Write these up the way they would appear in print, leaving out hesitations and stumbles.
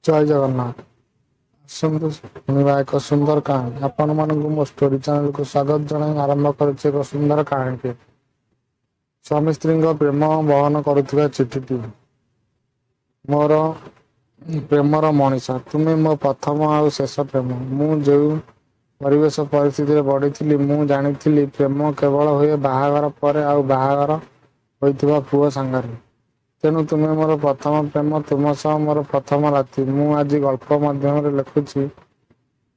ଜୟ ଜଗନ୍ନାଥ। ଆସନ୍ତୁ ଶୁଣିବା ଏକ ସୁନ୍ଦର କାହାଣୀ। ଆପଣମାନଙ୍କୁ ମୋ ଷ୍ଟୋରି ଚ୍ୟାନେଲକୁ ସ୍ୱାଗତ ଜଣାଇ ଆରମ୍ଭ କରୁଛି ଏକ ସୁନ୍ଦର କାହାଣୀଟି। ସ୍ୱାମୀ ସ୍ତ୍ରୀଙ୍କ ପ୍ରେମ ବହନ କରୁଥିବା ଚିଠିଟି। ମୋର ପ୍ରେମର ମଣିଷ, ତୁମେ ମୋ ପ୍ରଥମ ଆଉ ଶେଷ ପ୍ରେମ। ମୁଁ ଯେଉଁ ପରିବେଶ ପରିସ୍ଥିତିରେ ବଢ଼ିଥିଲି, ମୁଁ ଜାଣିଥିଲି ପ୍ରେମ କେବଳ ହୁଏ ବାହାଘର ପରେ, ଆଉ ବାହାଘର ହୋଇଥିବା ପୁଅ ସାଙ୍ଗରେ। ତେଣୁ ତୁମେ ମୋର ପ୍ରଥମ ପ୍ରେମ, ତୁମ ସହ ମୋର ପ୍ରଥମ ରାତି। ମୁଁ ଆଜି ଗଳ୍ପ ମାଧ୍ୟମରେ ଲେଖୁଛି,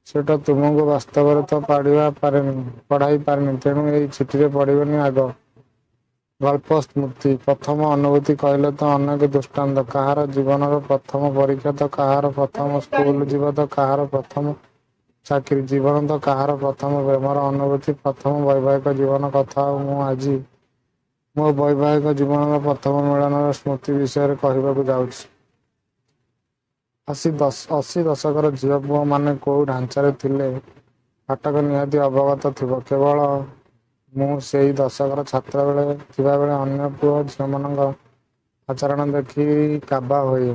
ସେଇଟା ତୁମକୁ ବାସ୍ତବରେ ତ ପଢ଼ାଇ ପାରିନି, ତେଣୁ ଏଇ ଚିଠିରେ ପଢ଼ିବନି ଆଗ। ଗଳ୍ପ ସ୍ମୃତି। ପ୍ରଥମ ଅନୁଭୂତି କହିଲେ ତ ଅନେକ ଦୃଷ୍ଟାନ୍ତ। କାହାର ଜୀବନର ପ୍ରଥମ ପରୀକ୍ଷା ତ କାହାର ପ୍ରଥମ ସ୍କୁଲ ଯିବା ତ କାହାର ପ୍ରଥମ ଚାକିରି ଜୀବନ ତ କାହାର ପ୍ରଥମ ପ୍ରେମର ଅନୁଭୂତି, ପ୍ରଥମ ବୈବାହିକ ଜୀବନ କଥା। ଆଉ ମୁଁ ଆଜି ମୋ ବୈବାହିକ ଜୀବନର ପ୍ରଥମ ମିଳନର ସ୍ମୃତି ବିଷୟରେ କହିବାକୁ ଯାଉଛି। 80 ଦଶକର ଝିଅ ପୁଅମାନେ କୋଉ ଢାଞ୍ଚାରେ ଥିଲେ ପାଠକ ନିହାତି ଅବଗତ ଥିବ। କେବଳ ମୁଁ ସେଇ ଦଶକର ଛାତ୍ର ଥିବାବେଳେ ଅନ୍ୟ ପୁଅ ଝିଅମାନଙ୍କ ଆଚରଣ ଦେଖି କାବା ହୁଏ।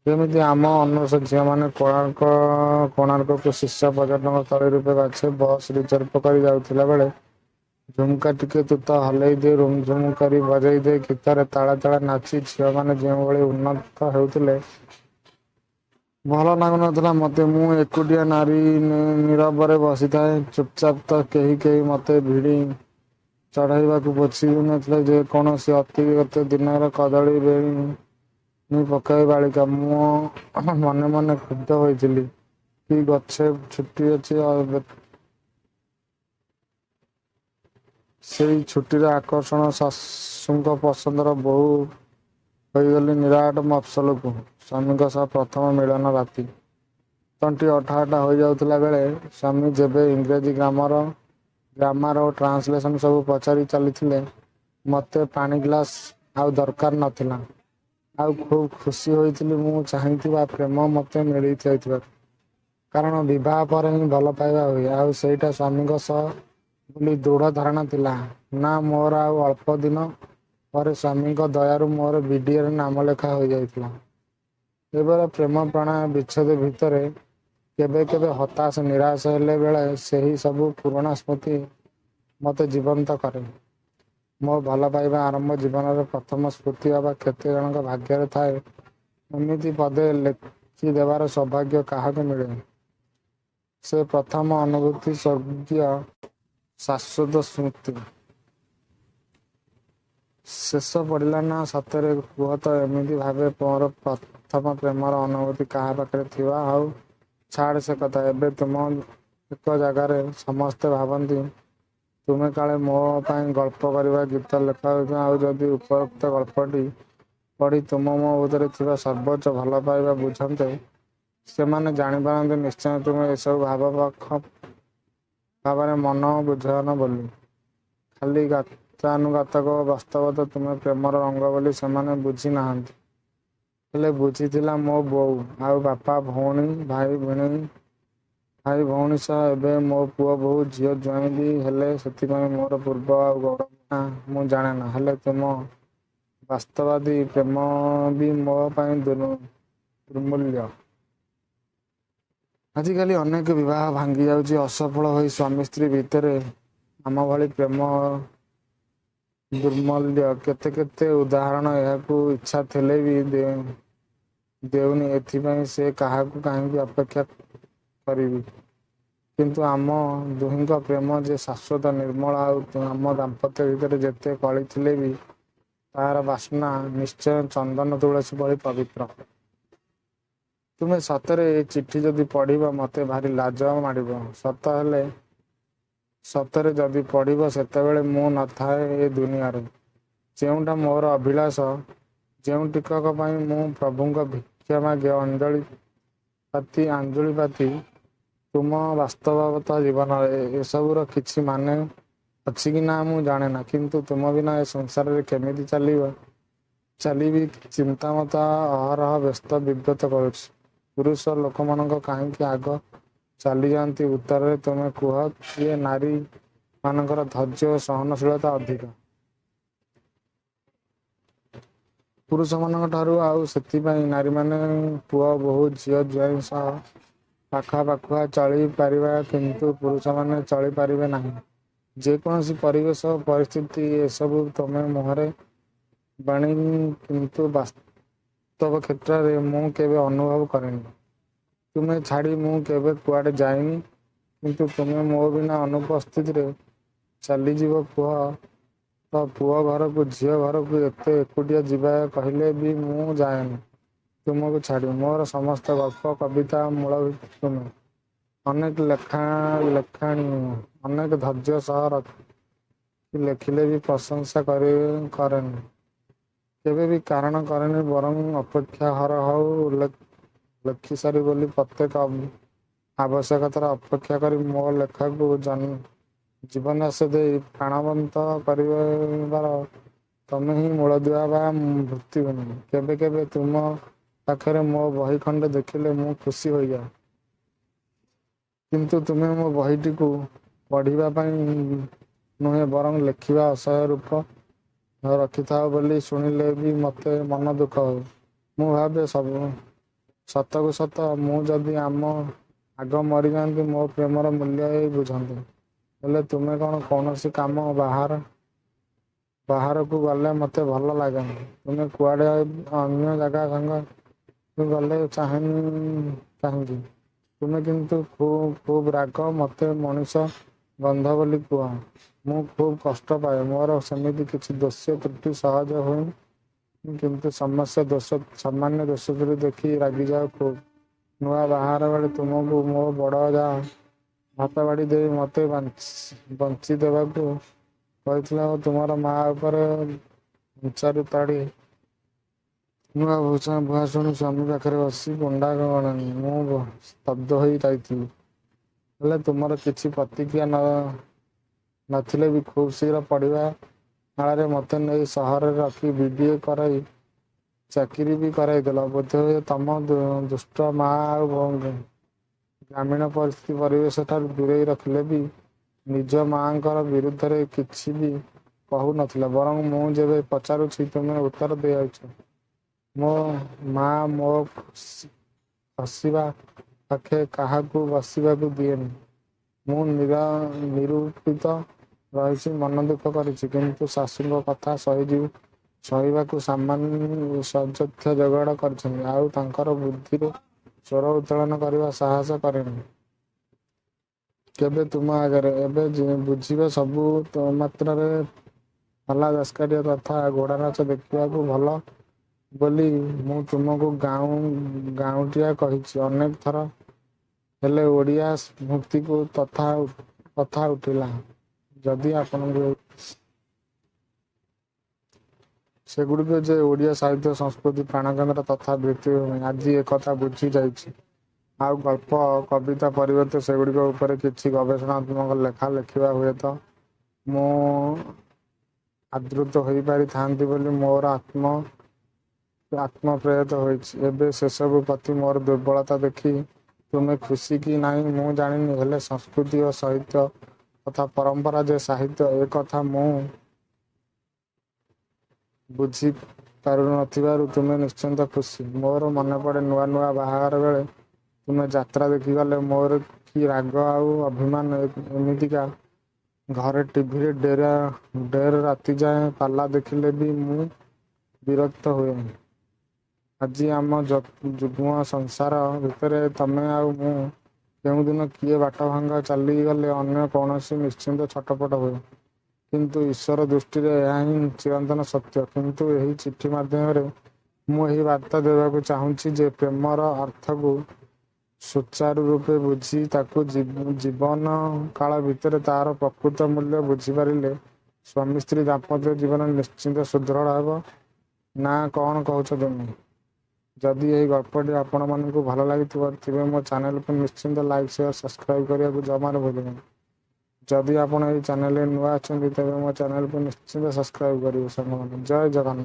ଯେମିତି ଆମ ଅନର୍ସ ଝିଅମାନେ କୋଣାର୍କକୁ ଶୀର୍ଷ ପର୍ଯ୍ୟଟନ ସ୍ଥଳୀ ରୂପେ ବାଛି ବସ୍ ରିଜର୍ଭ କରି ଯାଉଥିଲା ବେଳେ ଝୁମକା ଟିକେ ତୁ ତ ହଲେଇ ଦେ ରୁମଝୁମ କରି ବଜେଇ ଦେ ଗୀତରେ ତାଳେ ତାଳେ ନାଚି ଝିଅମାନେ ଯେଉଁଭଳି ଉନ୍ମତ୍ତ ହେଉଥିଲେ, ଭଲ ଲାଗୁନଥିଲା ମତେ। ମୁଁ ଏକୁଟିଆ ନାରୀ, ନୀରବରେ ବସିଥାଏ ଚୁପଚାପ ତ କେହି କେହି ମତେ ଭିଡ଼ି ଚଢ଼େଇବାକୁ ପଛାଉ ନଥିଲେ। ଯେ କୌଣସି ଅତୀତ ଦିନର କଦଳୀ ବେଣୀ ପକାଇ ବାଳିକା। ମୁଁ ମନେ ମନେ କ୍ଷୁବ୍ଧ ହୋଇଥିଲି କି ଗଛେ ଛୁଟି ଅଛି। ସେଇ ଛୁଟିର ଆକର୍ଷଣ, ଶାଶୁଙ୍କ ପସନ୍ଦର ବୋହୂ ହୋଇଗଲି ନିରାଟ ମଫସଲକୁ। ସ୍ୱାମୀଙ୍କ ସହ ପ୍ରଥମ ମିଳନ ରାତି। ତଣ୍ଟି ଅଠା ଅଠା ହୋଇଯାଉଥିଲା ବେଳେ ସ୍ୱାମୀ ଯେବେ ଇଂରାଜୀ ଗ୍ରାମାର ଓ ଟ୍ରାନ୍ସଲେସନ ସବୁ ପଚାରି ଚାଲିଥିଲେ, ମତେ ପାଣି ଗ୍ଲାସ ଆଉ ଦରକାର ନଥିଲା। ଆଉ ଖୁବ୍ ଖୁସି ହୋଇଥିଲି ମୁଁ ଚାହିଁଥିବା ପ୍ରେମ ମତେ ମିଳିଯାଇଥିବାରୁ। କାରଣ ବିବାହ ପରେ ହିଁ ଭଲ ପାଇବା ହୁଏ, ଆଉ ସେଇଟା ସ୍ୱାମୀଙ୍କ ସହ ବୋଲି ଦୃଢ଼ ଧାରଣା ଥିଲା ନା ମୋର। ଆଉ ଅଳ୍ପ ଦିନ ପରେ ସ୍ୱାମୀଙ୍କ ଦୟାରୁ ମୋର ବିଡିଏରେ ନାମଲେଖା ହୋଇଯାଇଥିଲା। ଏବେର ପ୍ରେମ ପ୍ରଣୟ ବିଚ୍ଛେଦ ଭିତରେ କେବେ କେବେ ହତାଶ ନିରାଶ ହେଲା ବେଳେ ସେହି ସବୁ ପୁରୁଣା ସ୍ମୃତି ମତେ ଜୀବନ୍ତ କରେ। ମୋ ଭଲ ପାଇବା ଆରମ୍ଭ ଜୀବନର ପ୍ରଥମ ସ୍ମୃତି ଅବା କେତେ ଜଣଙ୍କ ଭାଗ୍ୟରେ ଥାଏ। ଏମିତି ପଦେ ଲେଖିଦେବାର ସୌଭାଗ୍ୟ କାହାକୁ ମିଳେ? ସେ ପ୍ରଥମ ଅନୁଭୂତି ସ୍ୱର୍ଗୀୟ ଶାଶ୍ୱତ ସ୍ମୃତି। ଶେଷ ପଡ଼ିଲା ନା ସତରେ କୁହ ତ, ଏମିତି ଭାବେ ମୋର ପ୍ରଥମ ପ୍ରେମର ଅନୁଭୂତି କାହା ପାଖରେ ଥିବ? ହଉ ଛାଡ଼ ସେ କଥା। ଏବେ ତୁମ ଏକ ଜାଗାରେ ସମସ୍ତେ ଭାବନ୍ତି ତୁମେ କାଳେ ମୋ ପାଇଁ ଗଳ୍ପ କିମ୍ବା ଗୀତ ଲେଖୁଛ। ଆଉ ଯଦି ଉପରୋକ୍ତ ଗଳ୍ପଟି ପଢ଼ି ତୁମ ମୋ ଭିତରେ ଥିବା ସର୍ବୋଚ୍ଚ ଭଲପାଇବା ବୁଝନ୍ତେ, ସେମାନେ ଜାଣିପାରନ୍ତେ ନିଶ୍ଚୟ ତୁମେ ଏସବୁ ଭାବରେ ମନ ବୁଝାଅନା ବୋଲି। ଖାଲି ଗତାନୁଗତିକ ଓ ବାସ୍ତବତା ତୁମ ପ୍ରେମର ରଙ୍ଗ ବୋଲି ସେମାନେ ବୁଝି ନାହାନ୍ତି। ହେଲେ ବୁଝିଥିଲା ମୋ ବୋଉ ଆଉ ବାପା, ଭଉଣୀ, ଭାଇ ଭାଇ ଭଉଣୀ ସହ ଏବେ ମୋ ପୁଅ ବୋହୂ, ଝିଅ ଜ୍ୱାଇଁ ବି ହେଲେ ସେଥିପାଇଁ ମୋର ଗର୍ବ ଆଉ ଗୌରବ ନା ମୁଁ ଜାଣେନା, ହେଲେ ତୁମ ବାସ୍ତବବାଦୀ ପ୍ରେମ ବି ମୋ ପାଇଁ ଦୁର୍ମୂଲ୍ୟ। ଆଜିକାଲି ଅନେକ ବିବାହ ଭାଙ୍ଗିଯାଉଛି ଅସଫଳ ହୋଇ। ସ୍ୱାମୀ ସ୍ତ୍ରୀ ଭିତରେ ଆମ ଭଳି ପ୍ରେମ ଦୁର୍ମୂଲ୍ୟ। କେତେ କେତେ ଉଦାହରଣ ଏହାକୁ ଇଚ୍ଛା ଥିଲେ ବି ଦେଉନି। ଏଥିପାଇଁ ସେ କାହାକୁ କାହିଁକି ଅପେକ୍ଷା କରିବି? କିନ୍ତୁ ଆମ ଦୁହିଁଙ୍କ ପ୍ରେମ ଯେ ଶାଶ୍ୱତ, ନିର୍ମଳ, ଆଉ ଆମ ଦାମ୍ପତ୍ୟ ଭିତରେ ଯେତେ କଳି ଥିଲେ ବି ତାହାର ବାସ୍ନା ନିଶ୍ଚୟ ଚନ୍ଦନ ତୁଳସୀ ଭଳି ପବିତ୍ର। ତୁମେ ସତରେ ଏ ଚିଠି ଯଦି ପଢ଼ିବ ମତେ ଭାରି ଲାଜ ମାଡ଼ିବ। ସତ ହେଲେ ସତରେ ଯଦି ପଢ଼ିବ ସେତେବେଳେ ମୁଁ ନଥାଏ ଏ ଦୁନିଆରେ। ଯେଉଁଟା ମୋର ଅଭିଳାଷ, ଯେଉଁ ଟିକକ ପାଇଁ ମୁଁ ପ୍ରଭୁଙ୍କୁ ଭିକ୍ଷା ମାଗେ ଅଞ୍ଜଳି ପାତି, ତୁମ ବାସ୍ତବତା ଜୀବନରେ ଏସବୁର କିଛି ମାନେ ଅଛି କି ନା ମୁଁ ଜାଣେନା, କିନ୍ତୁ ତୁମ ବିନା ଏ ସଂସାରରେ କେମିତି ଚାଲିବି ଚିନ୍ତା ମତେ ଅହରହ ବ୍ୟସ୍ତ ବିବ୍ରତ କରୁଛି। ପୁରୁଷ ଲୋକମାନେ କାହିଁକି ଆଗ ଚାଲିଯାଆନ୍ତି? ଉତ୍ତରରେ ତୁମେ କୁହ ଯେ ନାରୀ ମାନଙ୍କର ଧୈର୍ଯ୍ୟ ଓ ସହନଶୀଳତା ଅଧିକ। ପୁରୁଷମାନଙ୍କ ଠାରୁ। ଆଉ ସେଥିପାଇଁ ନାରୀମାନେ ପୁଅ, ବୋହୂ, ଝିଅ, ଜ୍ୱାଇଁ ସହ ପାଖାପାଖୁଆ ଚଳି ପାରିବେ, କିନ୍ତୁ ପୁରୁଷମାନେ ଚଳି ପାରିବେ ନାହିଁ ଯେ କୌଣସି ପରିବେଶ ଓ ପରିସ୍ଥିତିରେ। ଏସବୁ ତୁମ ମୁହଁର ବାଣୀ, କିନ୍ତୁ ବାସ୍ତବ କ୍ଷେତ୍ରରେ ମୁଁ କେବେ ଅନୁଭବ କରିନି। ତୁମ ଛାଡ଼ି ମୁଁ କେବେ କୁଆଡ଼େ ଯାଇନି। କିନ୍ତୁ ତୁମେ ମୋ ବିନା ଅନୁପସ୍ଥିତିରେ ଚାଲିଯିବ, କୁହ ତ ପୁଅ ଘରକୁ, ଝିଅ ଘରକୁ ଏତେ ଏକୁଟିଆ ଯିବା କହିଲେ ବି ମୁଁ ଯାଏନି ତୁମକୁ ଛାଡ଼ି। ମୋର ସମସ୍ତ ଗଳ୍ପ, କବିତାର ମୂଳଭିତ୍ତି ତୁମେ। ଅନେକ ଲେଖାଣୀ ଅନେକ ଧୈର୍ଯ୍ୟ ସହ ରଖି ଲେଖିଲେ ବି ପ୍ରଶଂସା କରେନି। କେବେ ବି ବାରଣ କରେନି, ବରଂ ଅପେକ୍ଷା ହରହଉ ଲେଖିସାରୁ ବୋଲି ପ୍ରତ୍ୟେକ ଆବଶ୍ୟକତାର ଅପେକ୍ଷା କରି ମୋ ଲେଖାକୁ ଜୀବନ୍ୟାସ ଦେଇ ପ୍ରାଣବନ୍ତ କରିବାର ତମେ ହିଁ ମୂଳଦୁଆ ବା ଭିତ୍ତିଭୂମି। କେବେ କେବେ ତୁମ ପାଖରେ ମୋ ବହି ଖଣ୍ଡେ ଦେଖିଲେ ମୁଁ ଖୁସି ହୋଇଯାଏ। କିନ୍ତୁ ତୁମେ ମୋ ବହିଟିକୁ ପଢ଼ିବା ପାଇଁ ନୁହେଁ, ବରଂ ଲେଖିବା ଅସହ୍ୟ ରୂପ ରଖିଥାଅ ବୋଲି ଶୁଣିଲେ ବି ମୋତେ ମନ ଦୁଃଖ ହୁଏ। ମୁଁ ଭାବେ, ସତକୁ ସତ ମୁଁ ଯଦି ଆଗ ମରିଯାଆନ୍ତି, ମୋ ପ୍ରେମର ମୂଲ୍ୟ ଏଇ ବୁଝନ୍ତେ। ହେଲେ ତୁମେ କ'ଣ କୌଣସି କାମରେ ବାହାରକୁ ଗଲେ ମୋତେ ଭଲ ଲାଗେନି। ତୁମେ କୁଆଡ଼େ ଅନ୍ୟ କାହା ସାଙ୍ଗରେ ଗଲେ ଚାହେଁନି କାହିଁକି? ତୁମେ କିନ୍ତୁ ଖୁବ୍ ରାଗ, ମୋତେ ମଣିଷ ଗଧ ବୋଲି କୁହ। ମୁଁ ଖୁବ୍ କଷ୍ଟ ପାଏ। ମୋର ସେମିତି କିଛି ଦୋଷ ତ୍ରୁଟି ସହଜେ ହୁଏନି, କିନ୍ତୁ ସାମାନ୍ୟ ଦୋଷତ୍ରୁଟି ଦେଖି ରାଗିଯାଏ ଖୁବ୍। ନୂଆ ବାହାଘର ବେଳେ ତୁମକୁ ମୋ ବଡ଼ ଯାଆ ଭାତବାଢ଼ି ଦେଇ ମୋତେ ବଞ୍ଚି ଦେବାକୁ କହିଥିଲା ଓ ତୁମର ମାଆ ଉପରେ ଘଞ୍ଚାରୁ ତାଡ଼ି ନୂଆ ଭୁଆସୁଣୀ ସ୍ୱାମୀ ପାଖରେ ବସି ଗଣ୍ଡା ଗଣେନି। ମୁଁ ସ୍ତବ୍ଧ ହୋଇ ଯାଇଥିଲି। ହେଲେ ତୁମର କିଛି ପ୍ରତିକ୍ରିୟା ନ ଥିଲେ ବି ଖୁବ୍ ଶୀଘ୍ର ପଢ଼ିବା ଆଳରେ ମୋତେ ନେଇ ସହରରେ ରଖି ବି. ବି. ଏ. କରାଇ ଚାକିରି ବି କରାଇଦେଲ। ବୋଧହୁଏ ତମ ଦୁଷ୍ଟ ମାଆ ଆଉ ଗ୍ରାମୀଣ ପରିସ୍ଥିତି ପରିବେଶଠାରୁ ଦୂରେଇ ରଖିଲେ ବି ନିଜ ମାଆଙ୍କର ବିରୁଦ୍ଧରେ କିଛି ବି କହୁ ନଥିଲ, ବରଂ ମୁଁ ଯେବେ ପଚାରୁଛି ତୁମେ ଉତ୍ତର ଦେଉଛ, ମୋ ମାଆ ମୋ ଖସିବା ପାଖେ କାହାକୁ ବସିବାକୁ ଦିଏନି। ମୁଁ ନିରୂପିତ ରହିଛି, ମନ ଦୁଃଖ କରିଛି, କିନ୍ତୁ ଶାଶୁଙ୍କ କଥା ସହିବାକୁ ସାମଞ୍ଜସ୍ୟ ଯୋଗାଡ଼ କରିଛି। ଆଉ ତାଙ୍କ ବିରୁଦ୍ଧରେ ସ୍ୱର ଉତ୍ତୋଳନ କରିବାର ସାହସ କରିନି କେବେ ତୁମ ଆଗରେ। ଏବେ ବୁଝିବା ସବୁ ମାତ୍ରାରେ ପାଲା, ଦାସକାଠିଆ ତଥା ଘୋଡ଼ାନାଚ ଦେଖିବାକୁ ଭଲ ବୋଲି ମୁଁ ତୁମକୁ ଗାଉଁଟିଆ କହିଛି ଅନେକ ଥର। ହେଲେ ଓଡ଼ିଆ ସ୍ମୃତିକୁ କଥା ଉଠିଲା। ଯଦି ଆପଣଙ୍କୁ ସେଗୁଡ଼ିକ ଯେ ଓଡ଼ିଆ ସାହିତ୍ୟ ସଂସ୍କୃତିର ପ୍ରାଣକେନ୍ଦ୍ର ତଥା ଭିତ୍ତିଭୂମି, ଆଜି ଏକଥା ବୁଝି ଯାଇଛି। ଆଉ ଗଳ୍ପ, କବିତା ପରିବର୍ତ୍ତେ ସେଗୁଡ଼ିକ ଉପରେ କିଛି ଗବେଷଣାତ୍ମକ ଲେଖା ଲେଖିଲେ ହୁଏତ ମୁଁ ଆଦୃତ ହୋଇପାରିଥାନ୍ତି ବୋଲି ମୋର ଆତ୍ମପ୍ରତ୍ୟୟ ହୋଇଛି। ଏବେ ସେସବୁ ପ୍ରତି ମୋର ଦୁର୍ବଳତା ଦେଖି ତୁମେ ଖୁସି କି ନାହିଁ ମୁଁ ଜାଣେନି, ହେଲେ ସଂସ୍କୃତି ଓ ସାହିତ୍ୟ ତଥା ପରମ୍ପରା ଯେ ସାହିତ୍ୟ, ଏକଥା ମୁଁ ବୁଝି ପାରୁନଥିବାରୁ ତୁମେ ନିଶ୍ଚିତ ଖୁସି। ମୋର ମନେପଡ଼େ ନୂଆ ନୂଆ ବାହାଘର ବେଳେ ତୁମେ ଯାତ୍ରା ଦେଖିଗଲେ ମୋର କି ରାଗ ଆଉ ଅଭିମାନ। ଏମିତିକି ଘରେ ଟିଭିରେ ଢେର ରାତିଯାଏ ପାଲା ଦେଖିଲେ ବି ମୁଁ ବିରକ୍ତ ହୁଏ। ଆଜି ଆମ ଯୁଗ୍ମ ସଂସାର ଭିତରେ ତମେ ଆଉ ମୁଁ କେଉଁଦିନ କିଏ ବାଟଭଙ୍ଗା ଚାଲିଗଲେ ଅନ୍ୟ କୌଣସି ନିଶ୍ଚିତ ଛଟପଟ ହୁଏ। କିନ୍ତୁ ଈଶ୍ୱର ଦୃଷ୍ଟିରେ ଏହା ହିଁ ଚିରନ୍ତନ ସତ୍ୟ। କିନ୍ତୁ ଏହି ଚିଠି ମାଧ୍ୟମରେ ମୁଁ ଏହି ବାର୍ତ୍ତା ଦେବାକୁ ଚାହୁଁଛି ଯେ ପ୍ରେମର ଅର୍ଥକୁ ସୁଚାରୁ ରୂପେ ବୁଝି ତାକୁ ଜୀବନ କାଳ ଭିତରେ ତାହାର ପ୍ରକୃତ ମୂଲ୍ୟ ବୁଝିପାରିଲେ ସ୍ୱାମୀ ସ୍ତ୍ରୀ ଦାମ୍ପତ୍ୟ ଜୀବନ ନିଶ୍ଚିତ ସୁଦୃଢ଼ ହେବ, ନା କଣ କହୁଛ ତୁମେ? ଯଦି ଏହି ଗଳ୍ପଟି ଆପଣମାନଙ୍କୁ ଭଲ ଲାଗିଥିବ, ତେବେ ମୋ ଚ୍ୟାନେଲକୁ ନିଶ୍ଚିତ ଲାଇକ୍, ସେୟାର, ସବସ୍କ୍ରାଇବ୍ କରିବାକୁ ଜମାରୁ ଭୁଲିବେନି। ଯଦି ଆପଣ ଏହି ଚ୍ୟାନେଲରେ ନୂଆ ଅଛନ୍ତି, ତେବେ ମୋ ଚ୍ୟାନେଲକୁ ନିଶ୍ଚିତ ସବସ୍କ୍ରାଇବ୍ କରିବେ ସାଙ୍ଗମାନେ। ଜୟ ଜଗନ୍ନାଥ।